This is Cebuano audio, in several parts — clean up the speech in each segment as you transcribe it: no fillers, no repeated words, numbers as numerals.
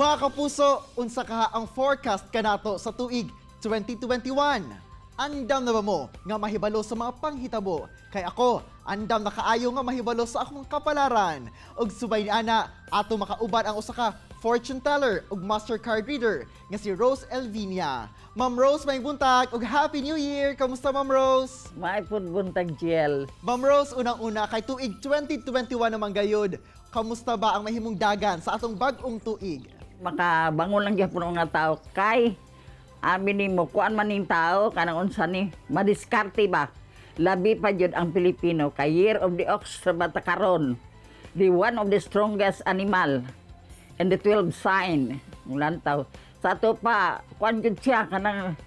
Mga kapuso, unsa kaha ang forecast kanato sa tuig 2021? Andam na ba mo nga mahibalo sa mga panghitabo? Kay ako, andam na kaayo nga mahibalo sa akong kapalaran. Ug subay ni ana, ato makauban ang usa ka fortune teller ug master card reader nga si Rose Elvinia. Ma'am Rose, may buntag ug Happy New Year! Kamusta, Ma'am Rose? Maayong buntag, Jiel. Ma'am Rose, unang-una kay tuig 2021 naman gayud. Kamusta ba ang mahimong dagan sa atong bag-ong tuig? Makabangon lang gyapon ang nga tao kay amin nimo kuan man ning tao kanang unsa ni madiskarte ba. Labi pa jud ang Pilipino kay Year of the Ox sa bata karon. The one of the strongest animal and the 12 sign mulantaw. Sa ato pa kuan jud siya kanang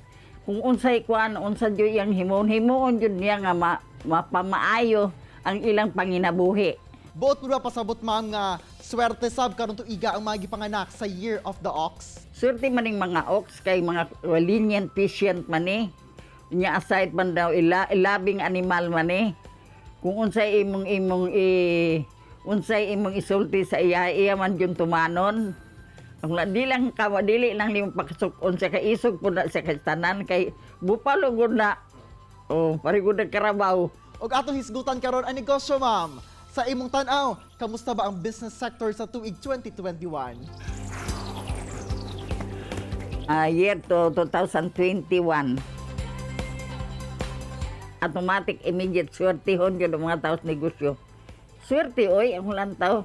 kung unsay kuan, unsa jud iyang himuon, himuon jud niya nga mapamaayo ang ilang panginabuhi. Buot mo ba pasabot, ma'am, nga swerte sab karon tuiga ang mga gipanganak sa Year of the Ox? Swerte man ning mga ox kay mga lenient, patient man ni. Nya aside man daw ilabing animal man ni. Kung unsay imong isulti sa iya, iya man jud tumanon. Ang di lang ka dili lang nimo pakasuk-on sa kaisog pud na sa tanan kay bupalo gud na. Oh, pareho na karabaw. Ug atong hisgutan karon ang negosyo, ma'am. Sa imong tan-aw, kamusta ba ang business sector sa tuig 2021? Ah, year to 2021. Automatic, immediate, swertehon yun ang mga tao sa negosyo. Swerte, oy, ang lantaw.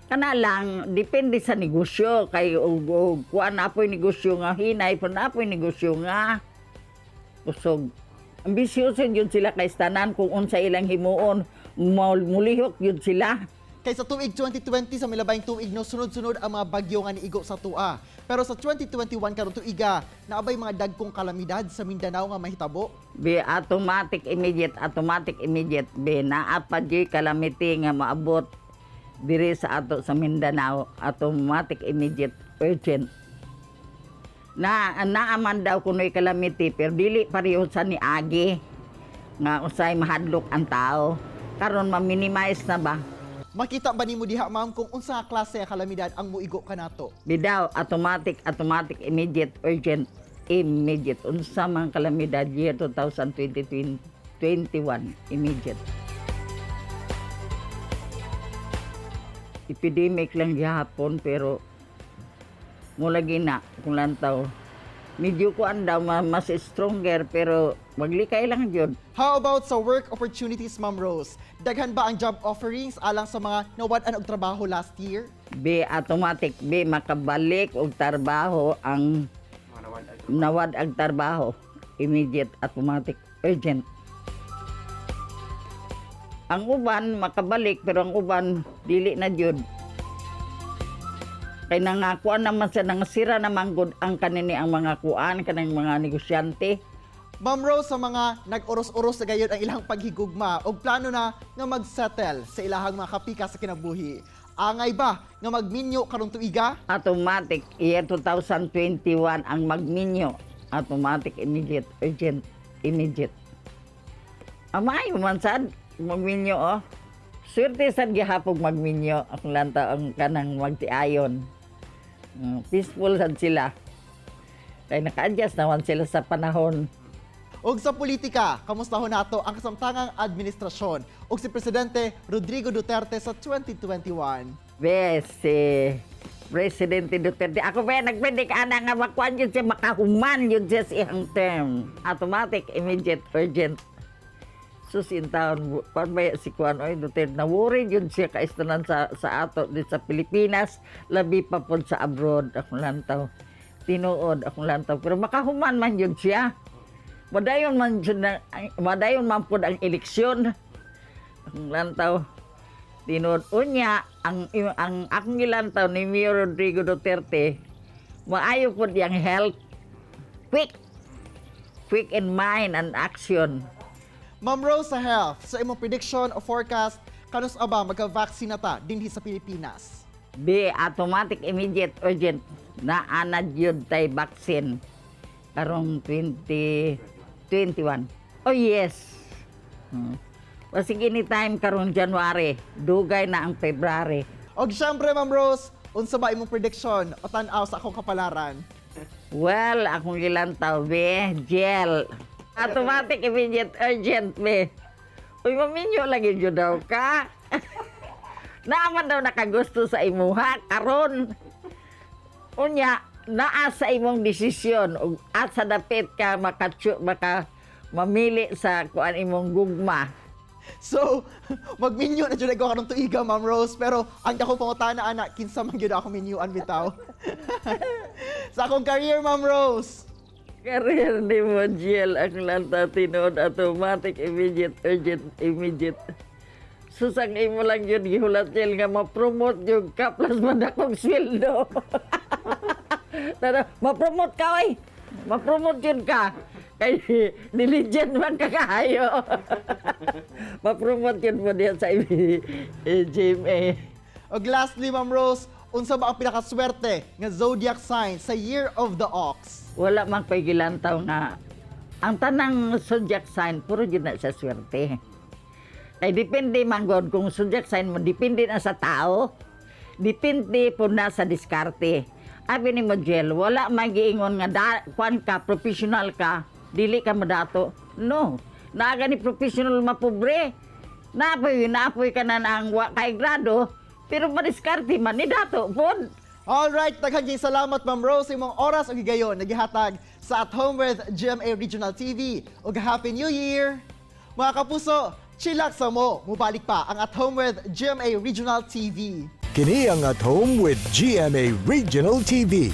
Kana lang, depende sa negosyo. Kay, og kuan na po'y negosyo nga hinay, pa na po'y negosyo nga kusog. Ambisyoso yun sila kay tanan kung unsa ilang himuon, mulihok yun sila. Kay sa tuig 2020, sa milabayng tuig no, sunod-sunod ang mga bagyo nga niigo sa tua. Pero sa 2021 karon tuiga, naabay mga dagkong kalamidad sa Mindanao nga mahitabo? Be automatic immediate, automatic immediate, be naa pa gyud calamity nga maabot diri sa ato sa Mindanao, automatic, immediate, urgent. Na naaman daw kuno'y calamity pero dili pareho sa niagi nga usay mahadlok ang tao. Karon ma-minimize na ba? Makita ba nimo diha, ma'am, kung unsa nga klase nga kalamidad ang muigo kanato? Bidaw, automatic, automatic, immediate, urgent, immediate. Unsa man kalamidad year 2021, immediate. Epidemic lang gihapon pero mula gina kung lantaw. Medyo kuan daw mas stronger pero maglikay lang jud. How about sa work opportunities, Ma'am Rose? Daghan ba ang job offerings alang sa mga nawad-an og trabaho last year? Be automatic, be makabalik og trabaho ang nawad ang trabaho, immediate, automatic, urgent. Ang uban makabalik pero ang uban dili na jud kay nangakuan naman sa nangasira naman gud ang kanini ang mga kuan kanang mga negosyante. Ma'am Rose, sa mga nag-uros-uros na gayon ang ilang paghigugma og plano na nga mag-settle sa ilahang mga kapika sa kinabuhi, angay ba nga magminyo karong tuiga? Automatic, year 2021 ang magminyo, automatic, immediate, urgent, immediate. Amay man sad magminyo, oh. Swerte sad gihapon magminyo ang lanta ang kanang magtiayon. Peaceful sad sila kay naka-adjust naman sila sa panahon. Og sa politika, kamusta ho nato ang kasamtangang administrasyon ug si Presidente Rodrigo Duterte sa 2021? Bes, si Presidente Duterte. Ako ba, nagpendik ana nga makuan yun siya, makahuman yun siya sa iyang term. Automatic, immediate, urgent. Sus, in town, kuan ba si kuan, oy, Duterte, na-worried yun siya kaistanan sa ato, di sa Pilipinas, labi pa po sa abroad, akong lantaw. Tinuod, akong lantaw. Pero makahuman man yun siya. Madayon man yun, madayon man po ang eleksyon. Akong lantaw. Tinuod unya ang akong gilantaw ni Mayor Rodrigo Duterte, maayo pud yang health, quick quick in mind and action. Ma'am Rose, sa health, sa imong prediction o forecast, kanus aba magka-vaccine na ta dinhi sa Pilipinas? Be automatic, immediate, urgent na anad yun tay vaccine karong 2021. Oh yes. Basig anytime karong January, dugay na ang February. Og syempre, Ma'am Rose, Unsa ba imong prediction o tan-aw sa akong kapalaran? Well, akong gilantaw, be, gel. Automatic, immediate, urgent, be. Uy, maminyo lagi jud daw ka. Naaman daw nakagusto sa imuha, karon. Unya, naa sa imong desisyon ug at sa dapit ka maka maka mamili sa kuan imong gugma. So, magminyo na jud ko karong tuiga, Ma'am Rose, pero ang dakong pangutana ana, kinsa man gyud ako minyuan bitaw? Sa akong career, Ma'am Rose. Career ni mo, Jiel, ang lanta tinuod, automatic, immediate, urgent, immediate. Susang imo lang yun, gihulat, Jiel, nga ma-promote yung ka, plus madakong sweldo. Tara, ma-promote ka, oy! Ma-promote yun ka. Kay diligent man ka kayo. Ma-promote yun mo diyan sa GMA. Og lastly, Ma'am Rose, unsa ba ang pinakaswerte nga zodiac sign sa Year of the Ox? Wala man ko'y gilantaw nga ang tanang zodiac sign puro jud na sa swerte. Kay depende man god kung zodiac sign mo, depende na sa tao. Depende po na sa diskarte. Abi ni mo, Jel, wala man giingon nga da, kwan ka, professional ka, dili ka madato. No. Naa gani professional mapobre. Naapoy, naapoy ka na ang wa kay grado, pero madiskarte man ni dato pod. Alright, daghang kay salamat, Ma'am Rose, sa imong oras ug higayon nagihatag sa At Home with GMA Regional TV. Ug Happy New Year! Mga kapuso, chillax sa mo, mubalik pa ang At Home with GMA Regional TV. Kini ang At Home with GMA Regional TV.